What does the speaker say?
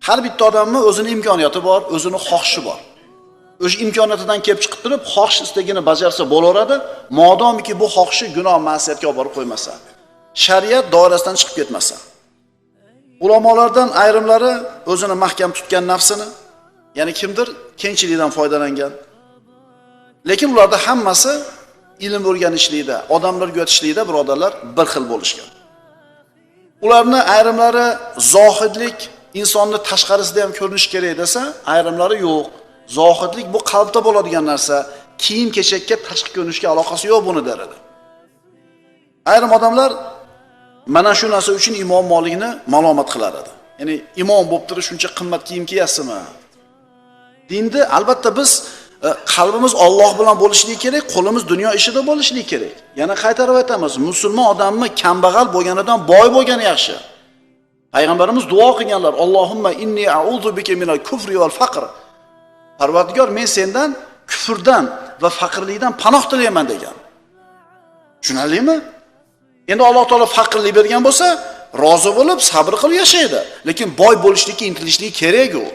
Har bitta odamning o'zini imkoniyati bor, o'zini xohishi bor. O'sha imkoniyatidan kelib chiqib turib, xohish istagini bajarsa bo'laveradi, modomiki bu xohishi gunoh ma'siyatga olib borib qo'ymasa, shariat doirasidan chiqib ketmasa. Ulamolardan ayrimlari o'zini mahkam tutgan nafsini, ya'ni kimdir kengchilikdan foydalangan. Lekin ularda hammasi ilm o'rganishlikda, odamlarga o'tishlikda birodarlar bir xil bo'lishgan. Ularni ayrimlari zohidlik insonni tashqarisida ham ko'rinishi kerak desa, ayrimlari yo'q. Zohidlik bu qalbda bo'ladigan narsa, kiyim-kechakka, tashqi ko'rinishga aloqasi yo'q buni der edi. Ayrim odamlar mana shu narsa uchun Imom Malikni malomat qilar edi. Ya'ni imom bo'lib turib shuncha qimmat kiyim kiyasizmi? Dinda albatta biz qalbimiz Alloh bilan bo'lishligi kerak, qo'limiz dunyo ishida bo'lishligi kerak. Yana qaytarib aytamiz, musulmon odamni kambag'al bo'lganidan boy bo'lgani yaxshi. Payg'ambarimiz duo qilganlar: Allohumma inni a'udhu bika minal kufri val faqr. Parvardigor, men sendan kufrdan va faqirlikdan panoh tilayman degan. Tushunarlimi? Endi Alloh taolo faqirlik bergan bo'lsa, rozi bo'lib, sabr qilib yashaydi. Lekin boy bo'lishlikka intilishligi kerak u.